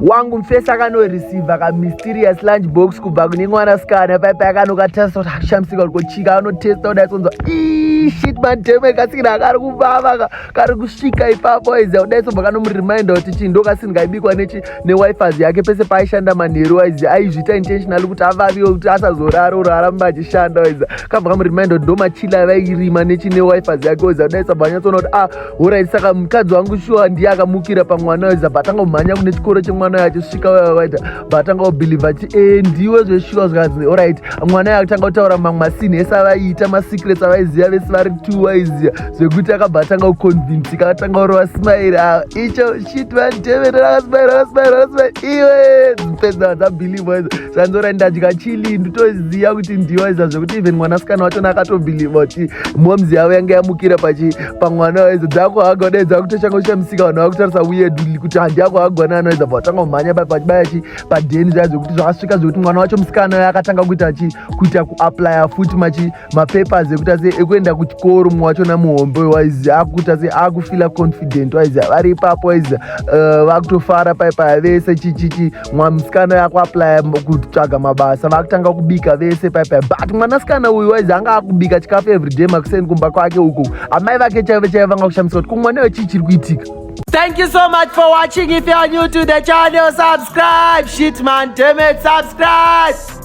Wangu mfesi akanoreceiva kamysterious lunch box kubva kune mwanasikana paipai, akanokatarisa kuti ashamisika kuti kochika. Anotesta kudai, sonzwa, "Shit man, damn, kasikina kari kuvava, kari kusvika ipapo." Aiziva kudai, sobva kanomureminder kuti chii, ndo kasini kaibikwa nechi newifers yake pese paaishanda manheru. Aiziva aizviita intentionally kuti avaviwe, kuti asazorara uro aramba achishanda. Aiziva kabva kamureminder kuti ndo machili avairima nechi newifers yake. Aiziva kudai, sabva anyatsoona kuti, "Ah, alright, saka mukadzi wangu shuwa ndiye akamukira pamwana." Waiziva bvatanga kumhanya kune chikoro chemwana uyo, achisvika waita bvatanga kubelieva ati, "E, ndiwe zveshuwa." Zvikanzi, "Alright." Mwana uyo akutanga kutaura mamwe masini ese avaiita, masecrets avaiziva vese vari two. Waiziva zvekuti akabva atanga kuconvincika, akatanga kurova smile. Ah, icho, shit man, damn it, akasmile, akasmile, akasmile. Iwe dzipedza dzabelieva idzo, zvanzi, "Alright, ndadya chili, nditoziva kuti ndiwe." Waiziva zvekuti even mwanasikana wachona akatobelieva kuti momzi yavo yange yamukira pachi pamwana. Waizo dzakuhaga kudai, dzakutoshanga kushamisika, vanhu vakutarisa weird kuti handi yakuhagwa nani. Waiza bva vatanga kumhanya pachibaya chi padheni zvaya, zvekuti zvakasvika zvekuti mwana wacho musikana uyo akatanga kuita chi kuita kuapplya futi machi mapapers ekuti ase ekuenda kuchikoro. Mumwe wachona muhombe waizi akuita se akufeela confident. Waizi vari ipapo, waizi vakutofara paipaya vese chichichi. Musikana uyo akuapplya kutsvaga mabasa, vakutanga kubika vese paipaya. But mwanasikana uyu, waizi anga akubika chikafu everyday makuseni kumba kwake uku. Amai vake chaivo chaivo vanga kushamisika kuti kumwana uyo chii chiri kuitika. Thank you so much for watching. If you are new to the channel, subscribe. Shit man, damn it, subscribe.